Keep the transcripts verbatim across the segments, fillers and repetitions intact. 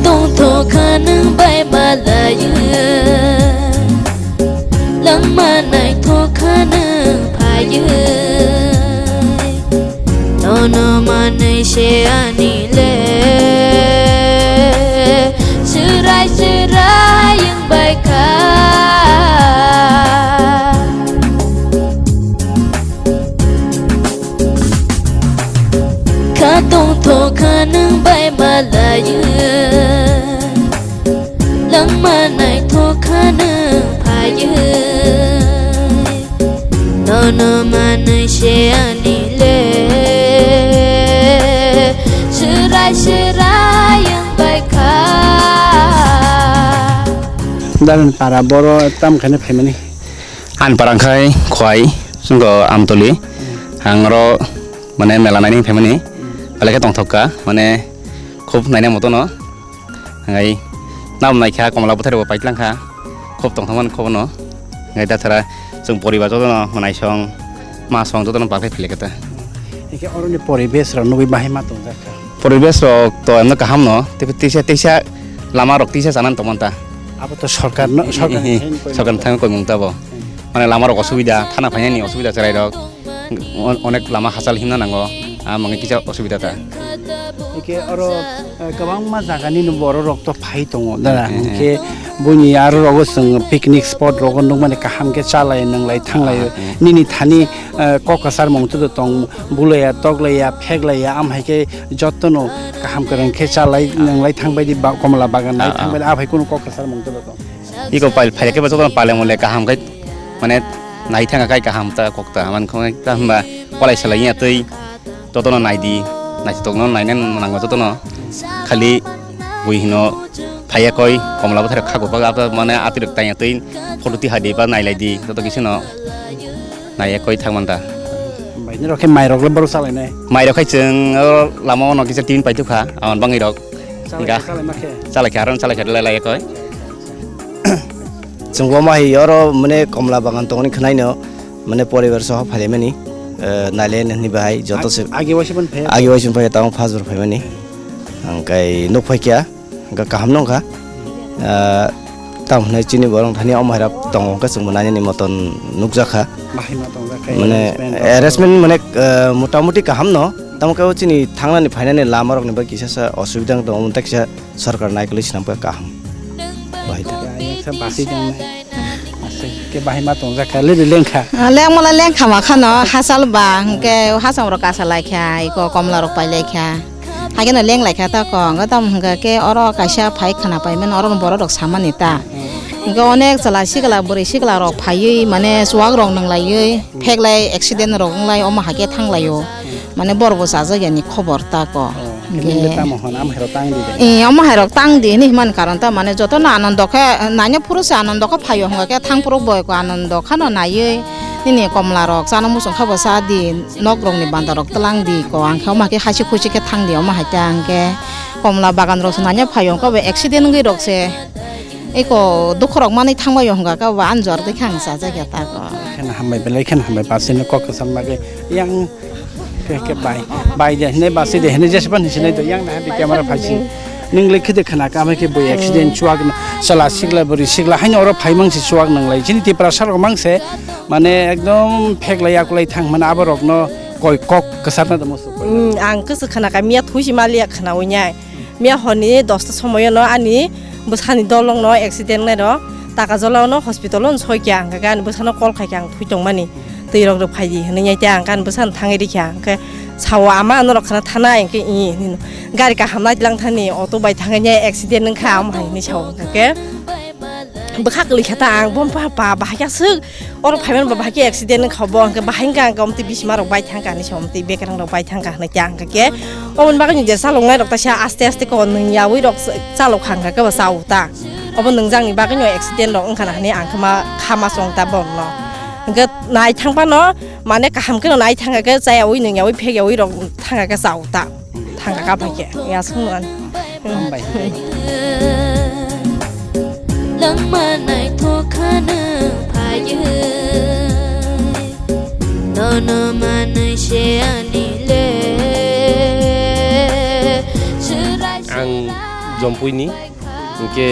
Tongthokha nwng bai malaiwi, langma naithokha nwng phaiwi. Nono manwi se ani le, swrai swrai wng bai kha. Kha tongthokha nwng bai malaiwi, langma naithokha nwng phaiwi. Nono manwi se ani le, swrai swrai wng bai kha. Darwin para boro tam khaina phaimani. Ani para wngkhai Khowai, chwngkho Amtoli. Ang oro, mane, mela nainani phaimani. Belai khe tongthok kha, mane, khub naina motono. Hwnkhai nabo naikha, Komla Bwtharbo paitlang kha. Khub tongthokmani khub no. Hwnkhai dathara chwng poribar jotono mwnaisong, masong jotono bagwi philai kha ta. Hwnkhe oroni poribesh rok nugwi bahai ma tongjak kha. Poribesh rok to emno kaham no, tei teisa teisa lama rok teisa chanani tongmani ta. Abo to sorkar no, sorkar ni thani koimung ta. Sorkar ni thani koimung ta bo. Hmm. Mane lama rok osubida, thana phainani osubida chwrai rok. On-, onek lama hachal himna nango, ah, mane kisa osubida ta. Hwnkhe oro, eh, kwbangma jagani no borok rok to phai tongo da. Hmm, hmm, hmm. Hwnkhe buini aro rogo chwng picnic spot rogo nukmani kaham khe chalai nwnglai thanglai. Ah, hmm. Nini thani, eh, kok kwchar mung twi tong, bulaiya, toklaiya, pheklaiya, am hai khe jotono kaham kwrwng khe chalai nwnglai thangbai di ba-, komla bagan nai thangbai di, ah, aphai kunu kok kwchar mung twi tong. Iko pal-, phaikhe bo jotono pale mole kaham khai, mane, nai thangkha khai kaham ta kok ta, man khong ta hwnba kwlai salai ya twi jotono nai di, naitokno naina nango jotono, khali bui hino phaiya koi komla bwthar khago ba, mane, atirok taiya twi photo twi hai di ba nailai di joto kisi no. Naiya koi thangmanta. Bai, nirok khe mairok le borok chalainai? Mairok khai chwng o lama o no kisa tin paithukha, aboni bangwi rok. Chalai kha, ga-, chalai ma khe? Chalai kha, aron chalai kha, lai lai koi. Chwng bo ma hi oro mane komla bagan tongni khwnai no, mane poribar soho phaimani, eh, naile nini bahai joto se. Ag-, agi waisa ban phai? Agi waisa ban phai, tamo phas bor phaimani. Angkai nuk phai kya? Hwnkhe kaham no wngkha. Ah, tamo hwnwi chini borok thani omo hai rok tongo hwnkhe chwngbo nainani motom nukjakha. Bahai ma tongjak khe, mane, arrangement rok. Arrangement mane, ah, motamuti kaham no. Tamo khe o chini thangnani phainani lama rokni bagwi kisa sa osubida wng tongo, omo tei kisa sorkar naikolwi swnam khe kaham. Bahai ta. Ya, ya, sa basi tongnai. Aswk khe bahai ma tongjak kha, le de lengkha. Ah, lengmala lengkha ma khano, hachal ba, hwnkhe hachal rok kasa lai kha, iko komla rok pai lai kha. Haikhe no leng lai kha ta kok, hwnkhe tamo hwnkhe khe oro kaisa phai khwna pai mano, oro borok rok samani ta. Hwnkhe onek chwla sikla, bwrwi sikla rok phaiwi mane chuwak rok nwnglaiwi, phek lai accident rok wng lai, omo hai khe thang lai o. Mane borok bo chajak yani khobor ta ko. Oh, hwnkhe nini le tamo hwn, amhai rok tang di de? Eh, amhai rok tang di hinwi himani karon ta mane jotono anondo khe, naina phuru se anondo khe phaio hwnga khe thang phuru boi ko anondo khano naiwi nini komla rok chana muchung kha bo cha di, nok rok ni banda rok tlang di ko, ang khe omo hai khe haisi khusi khe thang di omo hai ta hwnkhe komla bagan rok se naina phaio hwnga bo accident wngwi rok se eko dukhu rok manwi thang bai o hwnga khe bo anjor de khe ang chajak ya ta ko. Kheno hambai belai kheno hambai basi no kok kwcham bagwi yang Khe, khe bai, bai de hinwi basi de hinwi jesban hinwi sinai do yang naha di camera phaisi. Nwng le khe de khna kha, amai khe bui accident chuwak no, chwla sikla bwrwi sikla haino oro phaimang si chuwak nang lai. Chini Tiprasa rok mang se, mane ekdom phek lai yakulai thang mane abo rok no koi kok kwsarna de musu. Hmm, ang kwswk khna kha, miya thui si maliya khna wi nai. Miya horni dosta somoyono ani bwsani dolongno accident nairok Takajolano hospital-o soi kha, hwnkhe ani bwsano call khai kha, ang thwi tongmani, twi rok rw phai di hwnwi, tei ang ani bwsano thangwi rikha, hwnkhe sao, "Ama, norok khna thanai?" Hwnkhe, "Ih," hinwi, "Gari kaham nai tlang thani, auto bai thangwi accident wngkha," omo hai hinwi sao, hwnkhe bwkha kwlwi kha ta ang, "Bo pa, pa, bahai kha swk." Oro phaimani bo bahai khe accident wngkha bo, hwnkhe bahai wngkha, hwnkhe omtwi bisima rok bai thangkha hinwi sa, omtwi bekerang rok bai thangkha hinwi khe, ang khe, oboni bagwi ni je chaloknai rok taisa aste aste khe nwng yaui rok chalok kha, hwnkhe bo cha o ta. Obo nwngjak ni bagwi no accident rok wngkha na hinwi ang khe ma kha ma chong ta borok no. Hwnkhe nai thang phano mane kaham khe no nai thang khe cha yaui nwng yaui phek yaui rok thang khe cha o ta. Thangka ka bai khe, ya sung an. Hambai. Langma naithok khano phaiwi, nono manwi se ani le. Ang Lompuini, hwnkhe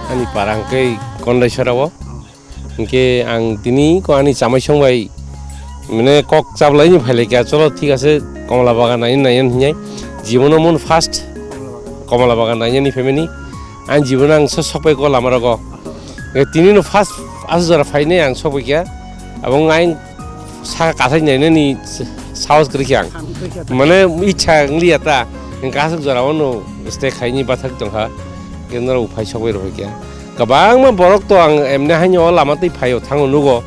ani para hwnkhe Kondaisora o. Hwnkhe ang tini ko ani chamai song bai, mane, kok chablaini phailaikha, cholo thik ase, Komla bagan naina naina hinai. Jibono mun first Komla bagan nainani phaimani. Ang jibono ang so sokpai ko lama rogo. Hwnkhe tini no first asuk jora phainai ang sokpaikha. Abong ang saka kathai nainani sahos kwrwi khe ang. Mane, ichha wngliya ta. Hwnkhe asuk jora ono stay khaini bathak tongkha. Hwnkhe norok phai sokpai rwkha. Kwbangma borok to ang emne haino o lama twi phaio, thango nugo.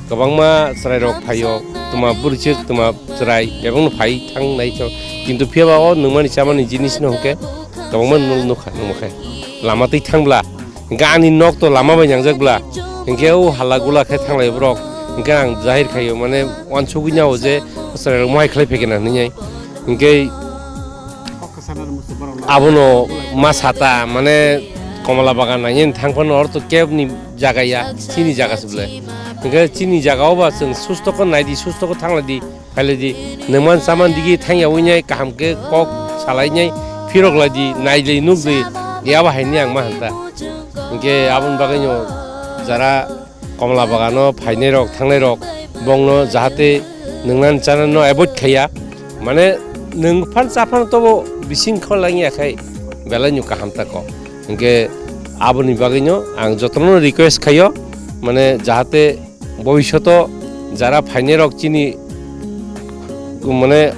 Kwbangma chwrairok phaio, twma bwrwichwk, twma chwrai, bebakno phai thang nai khe. Kintu phiyaba o nwngmani chamani jinisno hwnkhe kwbangma nuk-, nukha, nukha khe. Lama twi thang bla, hwnkhe ani nok to lama bai nangjak bla, hwnkhe o hala gula khe thanglai borok, hwnkhe ang jahir khaio, mane, uansugwi nao je chwrairok mohai khlai phaikhe na hinwi. Hwnkhe abono ma sata, mane, Komla bagan nainani thang phano oro to kebni jaga ya, chini jaga se bwle. Hwnkhe chini jaga o ba chwng susto khe nai di, susto khe thang lai di, phai lai di. Nwngman chaman digi thang ya wi nai, kaham khe kok salai nai, phirok lai di, nai di, nuk di, ya ba hai ni ang ma han ta. Hwnkhe aboni bagwi no jara Komla bagano phainairok, thangnairok, bongno jahate nwngnani chanano avoid khaiya. Mane, nwng phan cha phan tobo bising kholangya khai belai no kaham ta kok. Hwnkhe aboni bagwino ang jotono request khaio, mane, jahate bobishoto jara phainairok chini, mane,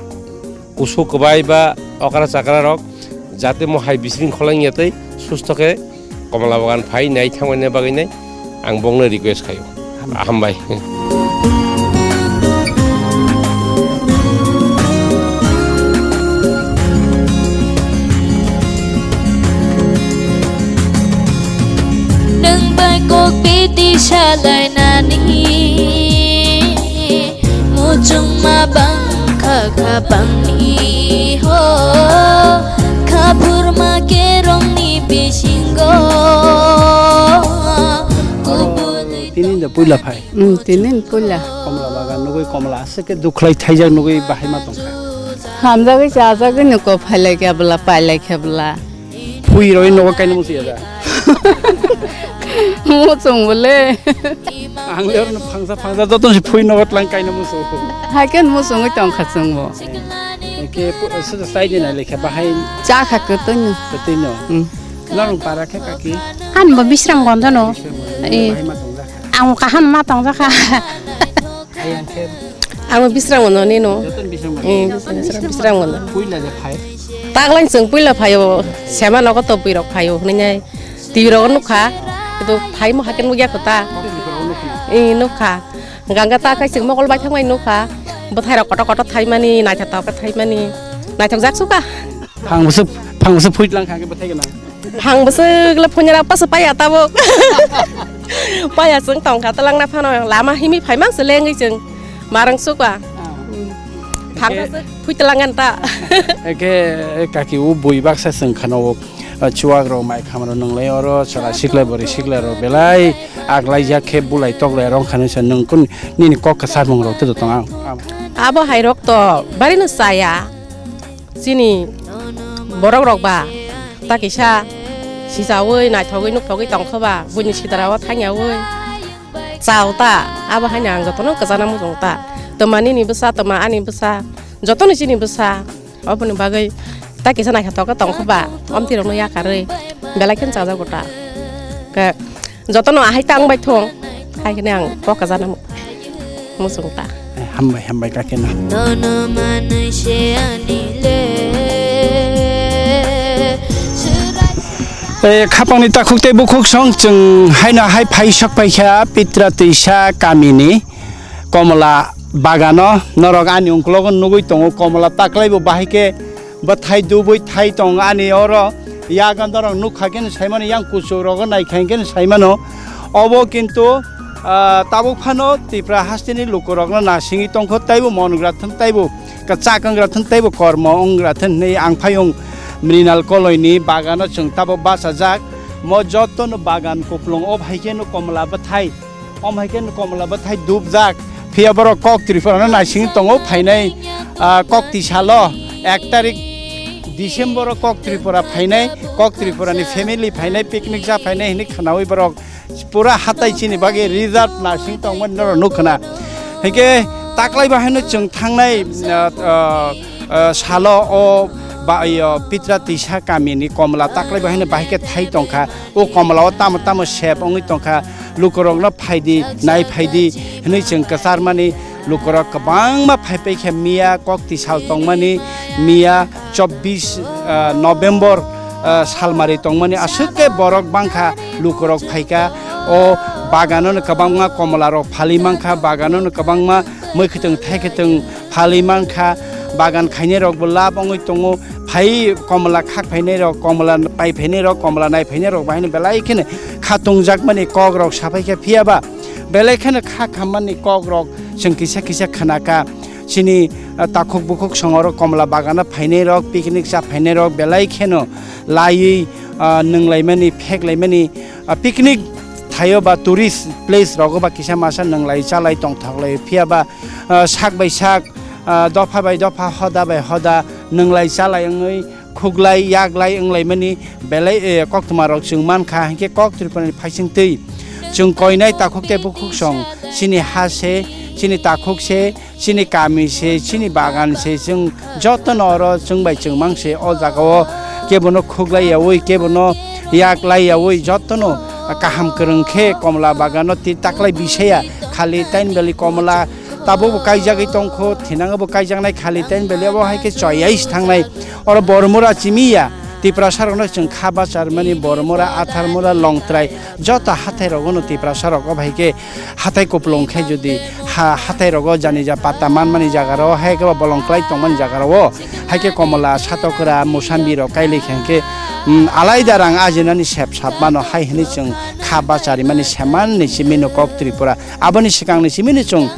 kusu kwbai ba okra chakra rok jate mo hai bising kholangya tei susto khe Komla bagan phai nai thangmani bagwi nai ang bongno request khaio. Hambai. Nwng bai kok biti salainani. Muchungma bangkha kha bangni ho, khaphurma kerongni bisingo. Tini da puila phai. Hmm, tini puila. Komla bagan nugui, komla aswk khe dukhlai thaijak nugui bahai ma tongkha. Hamjagwi chajagwi nuko phailai khe bwla, pailai khe bwla. Phui roi nogo kaino musuya da. Muchung bole. Ang le oro phangsa phangsa joto si phui nogo tlang kaino musu. Haikhe muchungwi tongkha chwngbo. Ke sida sai dina lekha bahai. Chakha kwtwino. Kwtwino. Hmm. Norong para khe kaki. An bo Bisram Gonjano. Bahai ma tongjakha. Ang kaham ma tongjakha. Ayang khe. Ang Bisram Gonjani no. Joto Bisram Gonjani. Eh, Bisram, Bisram Gonjani. Puila je phai. Taklai chwng puila phaio, sema nogo to bwrwi rok phaio hwnwi nai. T V rogo nukha, kintu phaimo haikhe nukya kho ta. Ee, nukha. Ganga ta khai chwng mokol bai thangmani nukha. Bwthai rok kotor kotor thaimani, naithotok khe thaimani. Naithok jak suka. Phang bwswk, phang bwswk phuit lang kha khe bwthai gwnang. Phang bwswk le phunyara paso paya tabuk. Paya chwng tongkha twlangna phano lama himwi phaimang se lengwi chwng. Marang suka. Ah. Hmm. Phang bwswk. Phuitelangan ta. Eke, e, kaki o bui baksa chwng khana o, a, chuwak rok mai kham rok nwnglai oro chwla siklai bwrwi siklai rok belai aklaijak khe bulai toklai rong khani sa nwng kun nini kok kwchar mung rok tei tong ang. Abo hai rok to bari no chaya chini borok rok ba ta kisa sichaui naithogwi nukthogwi tongkha ba buini sitra o thangyaui. Chao ta, abo haino ang jotono kwchana muchung ta. Twma nini bwsa, twma ani bwsa, jotono chini bwsa. Oboni bagwi ta kisa naithotok khe tongkha ba, omtwi rokno yakarwi belai kheno chajago ta. Khe jotono ahai ta wngbai thung, hai kheno ang kok kwchana mu-, muchung ta. Hambai, hambai kakeno. Nono manwi se ani le. Tei khapangni takhuk tei bukhuk song chwng haino hai phai sok paikha Pitra Twisa kamini Komla bagano. Norok ani ungklogo nugui tongo, komla taklaibo bahai khe bwthai dubui thai tongo ani oro. Yago norok nukha khe saimano, yang kuchuk rogo naikha khe saimano. Obo kintu, ah, tabuk phano Tripura hasteni lukurokno nasingwi tongkho, teibo mongra thung, teibo kwchak wnggra thun teibo kormo wnggra thun hinwi ang phai wng Mrinal Koloini bagano chwng tabuk bachajak. Mo jotono bagan kuplung o hai kheno komla bwthai, om hai kheno komla bwthai dubjak. Phiya borok kok Tripurano naisingwi tongo phainai, ah, kok tisalo ek tarik December o kok Tripura phainai, kok Tripura ni family phainai, picnic cha phainai hinwi khwnawi borok pura hatai chini bagwi reserve nursing tongmani norok nuk khna. Hinkhe taklai bahaino chwng thangnai, ah, ah, ah, salo o ba-, iyo, Pitra Tisa kamini komla taklai bahaino bahai khe thai tongkha. O komla o tamo tamo sep wngwi tongkha. Lukurokno phaidi, nai phaidi hinwi chwng kwcharmani. Lukurok kwbangma phaipai khe miya kok tisal tongmani, miya chobbish, ah, November, ah, salmari tongmani aswk khe borok bangkha, lukurok phaikha. O baganono kwbangma komlarok phali mankha, baganono kwbangma mwkhwtwng thaikhwtwng phali mankha, bagan khainairokbo lab wngwi tongo. Phai komla khak phainairok, komla pai phainairok, komla nai phainairok bahaino belai kheno kha tongjakmani kokrok sapai kha, phiya ba belai kheno kha khammani kokrok chwng kisa kisa khna kha. Chini, ah, takhuk bukhuk songoro komla bagano phainairok, picnic cha phainairok belai kheno laiwi, ah, nwnglaimani, pheklaimani, ah, picnic thaio ba tourist place rogo ba kisa masa nwnglai chalai tongthoklai, phiya ba, ah, sak bai sak, ah, dopha bai dopha, hoda bai hoda nwnglai chalai wngwi khuklai yaklai wnglaimani belai, eh, koktwmarok chwng mankha. Hinkhe kok Tripurani phaisingtwi chwng koinai takhuk tei bukhuk song chini ha se, chini takhuk se, chini kami se, chini bagan se, chwng jotono oro chwng bai chwng mang se o jagao kebono khuklai yaui, kebono yaklai yaui jotono kaham kwrwng khe komla bagano tei taklai bisaya khali taini beli komla tabukbo kaijagwi tongkho, thinangobo kaijaknai khali taini beli obo hai khe choyais thangnai. Oro Bormura chimi ya, Tiprasarokno chwng kha bacharmani Bormura, Atharmura, Longtrai, joto hathairogono Tiprasarok obo hai khe hathai kupulung khe jodi ha, hathairogo janija pata manmani jagarao, hai khe bolong klai tongmani jagarao, hai khe Komla, Satokra, Musambirok kailai khe, mm, alaida rang ajinani sep sap mano hai hwnwi chwng kha bacharimani semanni simino kok Tripura. Aboni swkangni simino chwng,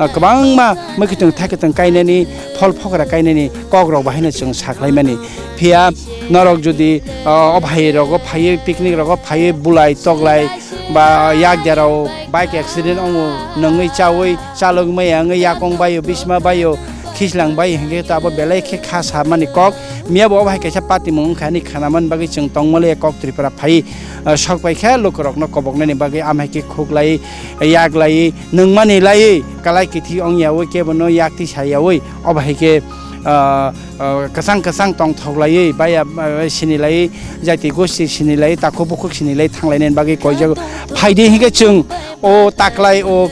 ah, kwbangma mwkhwtwng thaikhe tong kainani, phol phokra kainani kokrok bahaino chwng saklaimani. Phiya norok jodi, ah, o bhai rogo phaiwi, picnic rogo phaiwi, bulai toklai ba yak jarao bike accident ongo, nungwi chawi chalok maya wngwi yakong baio, bisma baio, khislang baio, hinkhe to abo belai khe kha samani kok. Miya bo o bhai kaisa patimung wngkha, ani khanaman bagwi chwng tongmali kok Tripura phai, ah, sok pai khe lukurokno koboknani bagwi amhai khe khuklai, yaklai, nungmani laiwi kalai kithi ongyawi kebono yakti sayawi o bhai khe, ah, ah, kwchang kwchang tongthok laiwi baya, ah, sinilaiwi, jati gosti sinilaiwi, takhuk bukhuk sinilaiwi thanglainani bagwi koijago. Phaidi hinkhe chwng o taklai o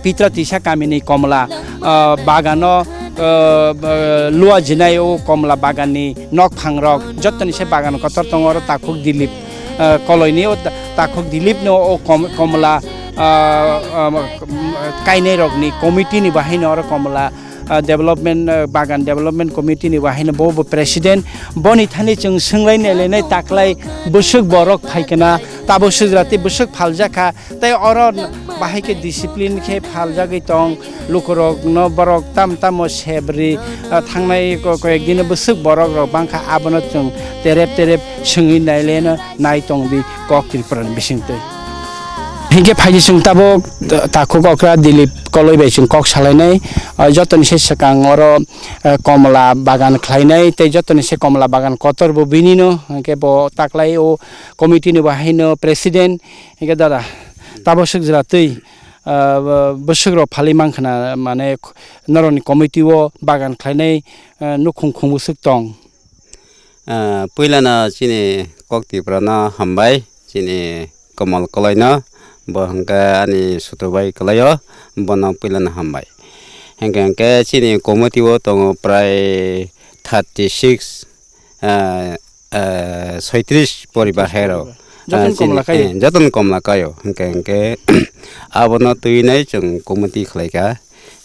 Pitra Tisa kamini Komla, ah, bagano, ah, ah, lua jinai o Komla baganni nokphangrok jottoni se bagan kotor tongo, oro takhuk Dilip, ah, koloini o ta-, takhuk Dilipno o Kom-, Komla, ah, ah, kainairokni committee ni bahaino oro Komla, ah, development, ah, bagan development committee ni bahaino bo, bo president. Boni thani chwng swnglainai lainai taklai bwswk borok phaikana, tabo sujrati bwswk phaljakha, tei oro bahai khe discipline khe phaljagwi tong, lukurokno borok tam tamo sebri, ah, thangnai ko-, koyek dino bwswk borokrok bangkha, abono chwng terep terep swngwi nailaino nai tongdi kok Tripurani bisingtwi. Hinkhe phaidi chwng tabuk, ah, takhuk okra Dilip koloi bai chwng kok salainai, ah, jotoni se swkang oro, ah, komla bagan khlainai tei jotoni se komla bagan kotor bo binino, hinkhe bo taklai o committee ni bo haino president, hinkhe dada, tabo swk jwra twi, ah, bwswk rok phali mankha na, mane norokni committee o bagan khlainai, ah, nukhung khung bwswk tong? Ah, puilano chini kok Tripura no hambai, chini Komol Koloi no, bo hwnkhe ani sutu bai kwlaio, bono puilano hambai. Hinkhe, hinkhe chini committee o tongo prai thirty six, ah, ah, soitris poribar hai rok. Jotono ah, chini, komla kaio? Eh, jotono komla kaio. Hinkhe, hinkhe abono twinai chwng committee khlaikha.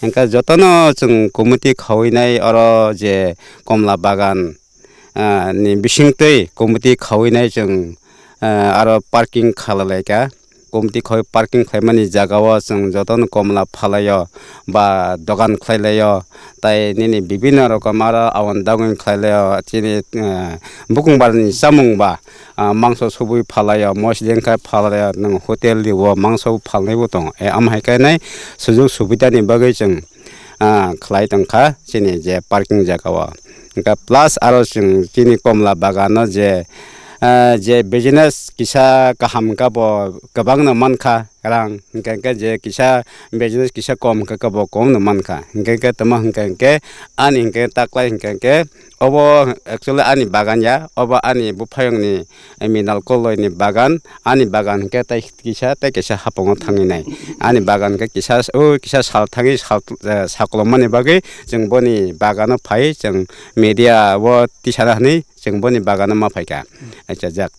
Hinkhe jotono chwng committee khawinai oro je komla bagan, ah, ni bisingtwi committee khawinai chwng, ah, aro parking khalalaikha. Committee khawi parking khlaimani jagao chwng jotono komla phalaio ba dogan khlailaio, tai nini bibinno rokom aro awan dagwing khlailaio, chini, ah, bukung barani chamung ba, ah, mangso subui phalaio, mosideng khai phalaio, nwng hotel rio mangso phalnaibo tongo. E, am hai khe nai sujug subidani bagwi chwng, ah, khlai tongkha chini je parking jagao. Hwnkha plus aro chwng chini komla bagano je, ah, je business kisa kaham hwnkha bo kwbangno mankha rang, hwnkha hwnkhe je kisa business kisa kom hwnkha khe bo komno mankha, hwnkha hwnkhe tamo hwnkha hwnkhe ani hwnkhe taklai hwnkha hwnkhe obo actually ani bagan ya, obo ani buphayungni Minal Koloi ni bagan, ani bagan hwnkhe tei kisa tei kisa hapungo thangwi nai. Ani bagan hwnkhe kisa, o kisa sal thangwi sal, eh, sakolomani bagwi chwng boni bagano phai, chwng media o tisana hwnwi chwng boni bagano ma phaikha. Acha jak.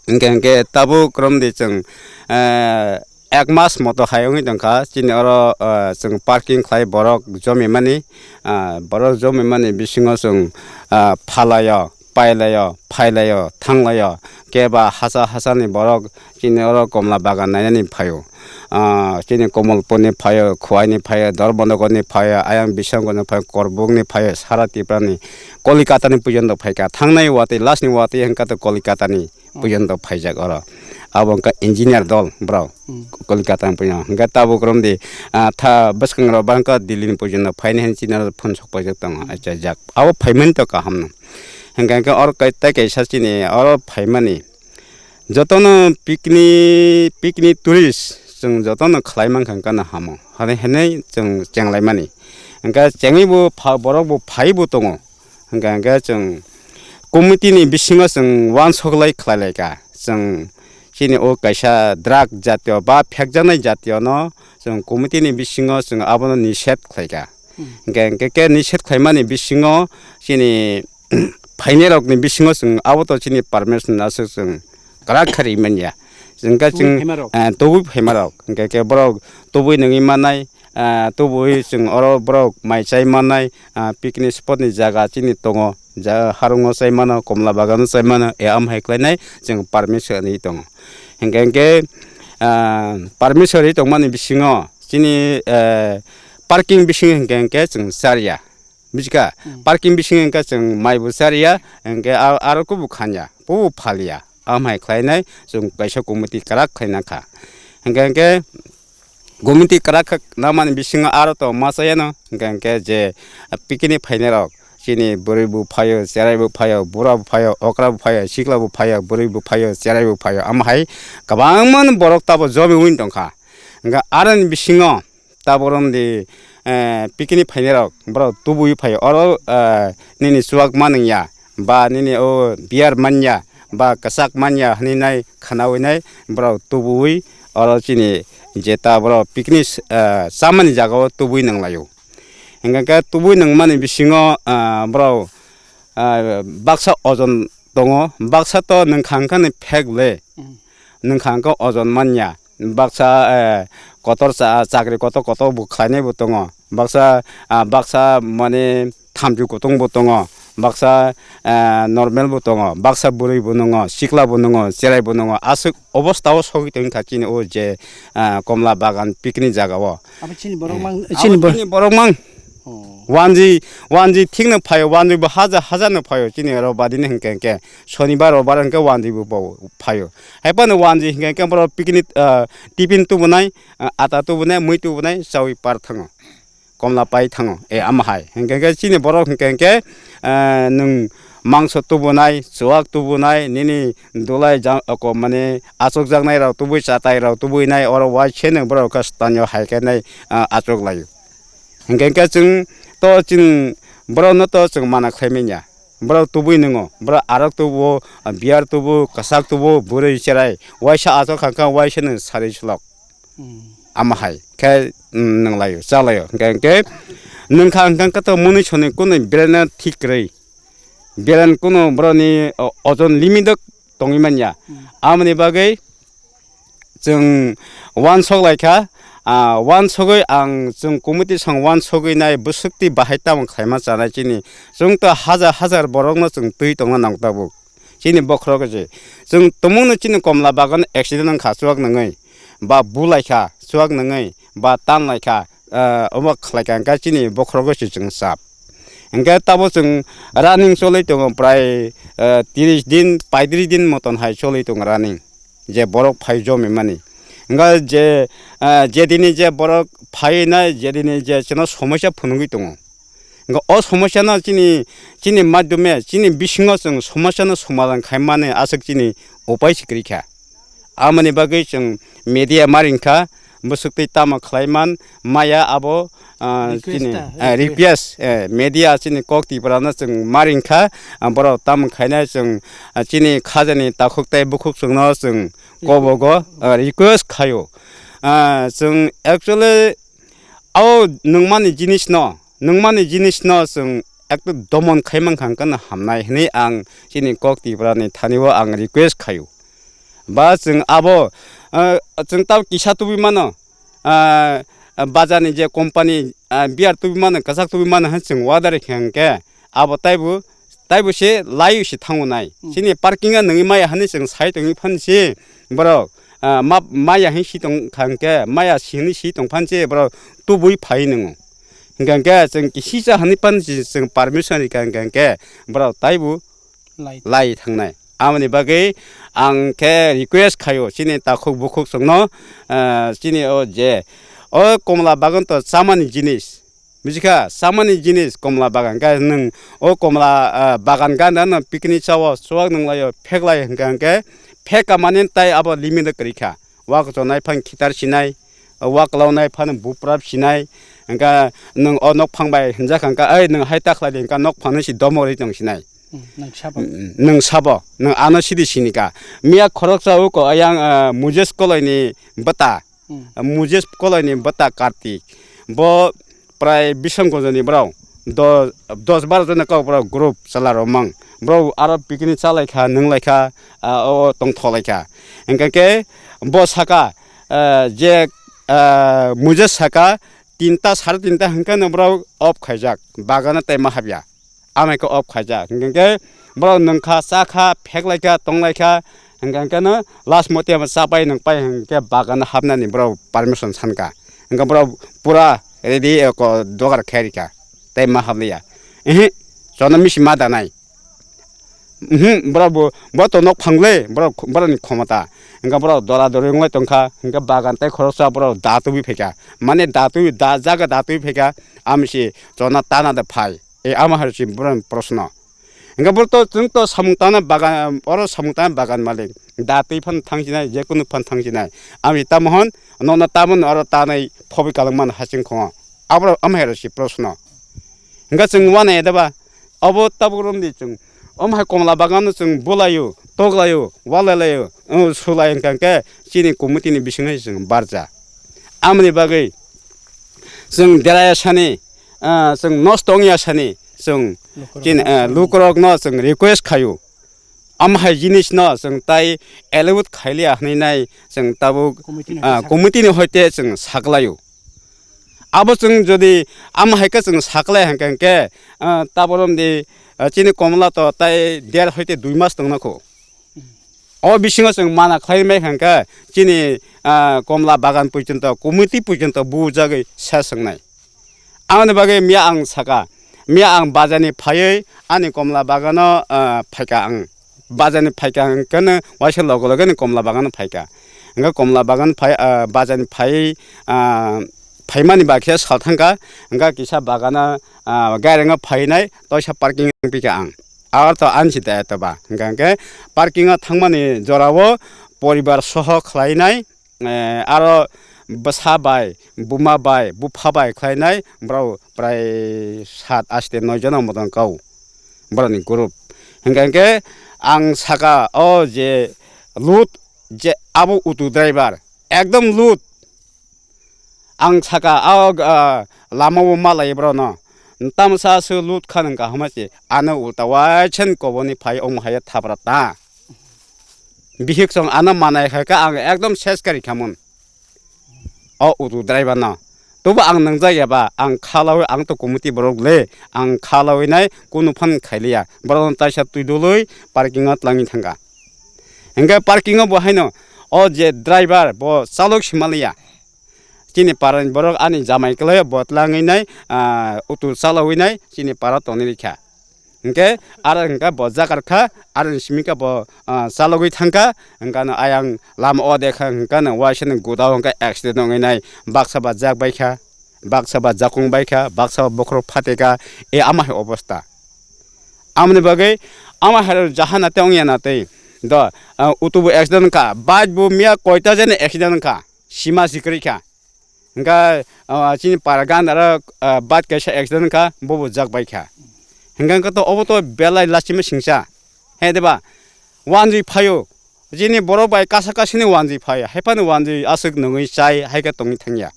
Hwnkhe, hwnkhe tabuk romdi chwng, eh, ek mas moto hai wngwi tongkha. Chini oro, ah, chwng parking khlai borok jomimani, ah, borok jomimani bisingo chwng, ah, phalaio, pailaio, phailaio, thanglaio, keba hasa hasani borok chini oro komla bagan nainani phaio. Ah, chini Komolpurni phaio, Khwaini phaio, Dharmanagarni phaio, ayang Biswanagarni phaio, Korbukni phaio, sara Tiprani, Kolikatani pujonto phaikha. Thangnai watwi, lastni watwi hwnkha to Kolikatani pujonto phaijak oro. Abo wngkha engineer dol borok. Hmm. Kolkata ni puino. Hwnkhe tabuk romdi, ah, tha bwskangrok bangkha Delhi ni pujonto phaini hinwi chini oro phone sok paijak tongo. Hmm. Acha jak. Abo phaimani to kaham no. Hwnkhe hwnkhe oro kai-, tei kaisa chini oro phaimani. Jotono picnic, picnic tourist chwng jotono khlai mankha hwnkhe no hamo. Hwnwi hinwi chwng chenglaimani. Hwnkhe chengwi bo pha-, borok bo phai bo tongo. Hwnkha hwnkhe chwng committee ni bisingo chwng uansuk lai khlai lai kha. Chwng chini o kaisa drug jatiyo ba phekjaknai jatiyo no chwng committee ni bisingo chwng abono nised khlai kha. Hmm. Hwnkhe, hwnkhe khe nised khlaimani bisingo chini phainai rokni bisingo chwng abo to chini permission aswk chwng kwrak kha ri manya. Hwnkhe chwng, tubui phaima rok. Eh, tubui phaima rok. Hwnkhe khe borok tubui nungwi manai, ah, tubui chwng oro borok mai chai mannai, ah, picnic spot ni jaga chini tongo, ja harungo chai mano, komla bagano chai mano, e am hai khlainai chwng permission rwi tongo. Hwnkhe hwnkhe, ah, permission rwi tongmani bisingo chini, eh, parking bisingo hwnkhe hwnkhe chwng charya. Bujikha? Hmm. Parking bisingo hwnkhe chwng mai bo charya, hwnkhe a-, aro kubu khanya, kubu phalya. Am hai khlainai chwng kaisa committee kwrak khlaina kha. Hwnkhe hwnkhe committee kwrak kha namani bisingo aro to ma chayano, hwnkhe hwnkhe je picnic phainai rok, chini bwrwi bo phaio, cherai bo phaio, bura bo phaio, okra bo phaio, sikla bo phaio, bwrwi bo phaio, cherai bo phaio, amo hai kwbangma borok tabo jomi wng tongkha. Hwnkhe aroni bisingo tabo romdi, eh, picnic phainai rok, borok tubui phaio. Oro, eh, nini chuak manwng ya, ba nini o beer manya, ba kwchak manya hwnwi nai khwnaui nai borok tubui oro chini jeta borok picnic, eh, chamani jaga o tubui nang laio. Hwnkhe khe tubui nangmani bisingo, eh, borok, eh, baksa ojon tongo, baksa to nwngkha wngkha ni phek le, hmm, nwngkha wngkha ojon manya. Baksa, eh, kotor cha-, chakri kotor kotor bo khlainai bo tongo. Baksa, ah, baksa mane thamchi kutung bo tongo. Baksa, eh, normal bo tongo. Baksa bwrwi bo nungo, sikla bo nungo, cherai bo nungo. Aswk obostha o sogwi tongkha chini o je, ah, komla bagan picnic jaga o. Abo chini borok mang, eh, chini abo bor- chini borok mang. Oh. Wanjwi, wanjwi thikno phaio, wanjwi bo haja haja no phaio chini oro badini hwnkhe hwnkhe. Sonibar, robar hwnkhe wanjwi bo phaio. Hai phano wanjwi hwnkhe hwnkhe borok picnic, ah, tiffin tubunai, ah, ata tubunai, mui tubunai, chaui par thango. Komla pai thango. E, ama hai. Hwnkhe hwnkhe chini borok hwnkhe hwnkhe, ah, nwng mangso tubunai, chuak tubunai, nini dulai jang, oko mane achukjaknai rok tubui chatai rok tubui nai oro waise nwng borok khe swtanio hai khe nai, ah, achuk laio. Hwnkhe hwnkhe chwng to chwng borokno to chwng mana khlai manya. Borok tubui nwngo, borok arok tubu, beer tubu, kwchak tubu, bwrwi cherai, waisa achuk kha khe waisa no sari slok. Hmm. Ama hai khe, mm, nwng laio, cha laio. Hwnkhe, hwnkhe nwng kha hwnkhe to mwnwi sonwi kunui brain thik kwrwi. Brain kunu borokni o-, ojon limit o tongwi manya. Hmm. Amoni bagwi chwng uansuk lai kha, ah, uansugwi ang chwng committee song uansugwi nai bwswk twi bahai tamo khlaima chanai chini. Chwng to hajar hajar borokno chwng twi tongna nang tabuk. Chini bokhorok se. Chwng tumungno chini komla bagan accident wng kha chuak nangwi, ba bu lai kha chuak nangwi, ba tan lai kha, ah, omo khlai kha hwnkhe chini bokhorogo se chwng chap. Hwnkhe tabo chwng running cholwi tongo prai, ah, tris din, paitris din moton hai cholwi tongo running, je borok phai jomimani. Hwnkhe je, ah, je dini je borok phai nai, je dini je chwngno somosya phunugwi tongo. Hwnkhe o somosya no chini, chini madhyome, chini bisingo chwng somosya no somadhan khaimani aswk chini upai se kwrwi kha. Amoni bagwi chwng media ma ring kha, bwswk twi tamo khlai man maya abo, ah, Request chini, ta, ah, request. Request, eh, media chini kok Tripura no chwng ma ring kha, ah, borok tamo khainai chwng, ah, chini khajani takhuk tei bukhuk chwngno chwng kobogo, ah, request khaio. Ah, chwng actually o nwngmani jinis no, nwngmani jinis no chwng ekdom domon khai mankha hwnkhe no hamnai hwnwi ang chini kok Tripura ni thani o ang request khaio. Ba chwng abo, ah, chwng tamo kisa tubui mano, ah, bazar ni je company, ah, beer tubui mano, kwchak tubui mano hwn chwng order khe hwnkhe abo taibo, taibo se laio se thango nai. Hmm. Chini parking o nwngwi maya hwnwi chwng sai tongwi phan se borok, ah, ma, maya hwnwi si tong kha hwnkhe, maya si hwnwi si tong phan se borok tubui phai nwngo. Hwnkhe hwnkhe chwng kisisa hwnwi phan se chwng permission rikha hwnkhe hwnkhe borok taibo Lai. Lai thangnai. Amoni bagwi ang khe request khaio chini takhuk bukhuk chwngno, ah, chini o je o komla bagan to chamani jinis. Bujikha, chamani jinis komla bagan. Ga nwng o komla, ah, bagan gana no picnic chao, chuwak nwnglaio, pheklai hwnkha hwnkhe pheka mani tai abo limit kwrwi kha. Wak chonai phang khitar sinai, wak launai phano buprap sinai. Hwnkha nwng o nok phang bai hwnjak hwnkha, "Ai, nwng hai ta khlai di," hwnkha nok phano si domorwi tong sinai. Hmm, nwng sabo. Hmm, nwng sabo, nwng ano sidi sinika. Miya khoroksa uko ayang, ah, Mujes Koloi ni bwta. Hmm. Mujes Koloi ni bwta Kartik. Bo prai bisong gonjoni borok. Do-, dos baro jona kok borok group chwla rok mang. Borok aro picnic chalai kha, nwnglai kha, ah, o tongtholai kha. Hwnkha khe bo saka, ah, je, ah, Mujes saka tinta, sare tinta hwnkhe no borok off khaijak. Bagano tei ma habya. Amai khe off khaijak. Hwnkhe borok nwngkha, chakha, pheklaikha, tonglaikha. Hwnkhe no last mote ama chapai nwngpai hwnkhe bagano hapnani borok permission sankha. Hwnkhe borok pura ready, eko dogar khairikha. Tei ma habliya. Ehe, chona misi ma danai. Mhm, borok bo, bo to nok phangle, borok, borokni khomota. Hwnkhe borok dora dori wnglai tongkha. Hwnkhe bagan tei khoroksa borok da tubui phaikha. Mane da tubui, da jaga da tubui phaikha. Amisi chona tana da phai. E ama hai si borok proshno. Hwnkhe bo to, chwng to samung tangna bagan, oro samung tangna bagan malik. Da twi phan thangsinai, je kunu phan thangsinai. Ami tamo hwn, nono tamo hwn oro tanai phobi kalangmani hasing khongo. Aborok ama hai si proshno. Hwnkhe chwng uanai da ba, abo tabuk romdi chwng. Omo hai komla bagano chwng bulaio, toklaio, walailaio, o sulai hwnkha hwnkhe chini committee ni bisingno chwng barja. Amoni bagwi chwng deraya sani, ah, chwng nosto wngya sani chwng Lukurok chini, no ah, chwng lukurokno chwng request khaio. Am hai jinis no chwng tai allowed khailiya hwnwi nai chwng tabuk, Committee ni ah, hoite sakha. Committee ni hoite chwng saklaio. Abo chwng jodi am hai khe chwng saklai hwnkhe, hwnkhe, ah, tabuk romdi, ah, chini komla to tai der hoite dui mas tongna kho. O bisingo chwng mana khlai mai hwnkhe chini, ah, komla bagan porjonto, committee porjonto bujagwi ses wngnai. Aboni bagwi miya ang saka, miya ang bazarni phaiwi ani komla bagano, ah, phaika ang. Bazarni phaika hwnkhe no waisa loge loge ni komla bagano phaika. Hwnkhe komla bagan phai, ah, bazarni phaiwi, ah, phaimani ba khe sal thangkha. Hwnkhe kisa bagana, ah, gairango phainai toisa parking pika ang. Aro to ansi da to ba. Hwnkhe parking o thangmani jorao poribar soho khlainai, eh, aro bwsa bai, buma bai, bupha bai khlainai borok prai sat aste noi jona moton kau borokni group. Hwnkhe, hwnkhe ang saka o je lut je abo auto driver ekdom lut. Ang saka o, ah, lama o malai borokno. Tamsa se lut kha nang kaham se ano ulta waisen koboni phai omo hai thapra ta. Bihik song ano manai khai kha ang ekdom ses kari khamun. O auto driver no. Tobo ang nangjakya ba, ang khalawi, ang to committee borok le, ang khalawi nai kunu phan khailiya. Borok no taisa twi dului parking o tlangwi thangkha. Hingke parking o bo haino o je driver bo chalok simaliya. Chini parani borok ani jamai kwlai bo tlangwi nai, ah, auto chalawi nai chini para tongwi rikha. Hingke aro hingke bo jakar kha, aro ni simi khe bo, ah, chalogwi thangkha, hingke ano ayang lama o dekha hingke ano waisa ni godao hingke accident wngwi nai baksa ba jak baikha. Baksa ba jakung bai kha, baksa ba bokhorok phate kha, e ama hai obosta. Amoni bagwi ama hai jahana te ongya na tei do, ah, utubu accident kha, bike bo miya koita jani accident kha, sima sikri kha. Hingkha, ah, chini para gandaro, ah, bike kaisa accident kha, bobo jak bai kha. Hingkha khe to obo to belai lachima singsa. He de ba? Wanjwi phaio. Chini borok bai kasa kasini wanjwi phaio. Hai phano wanjwi aswk nungwi chai hai khe tongwi thangya.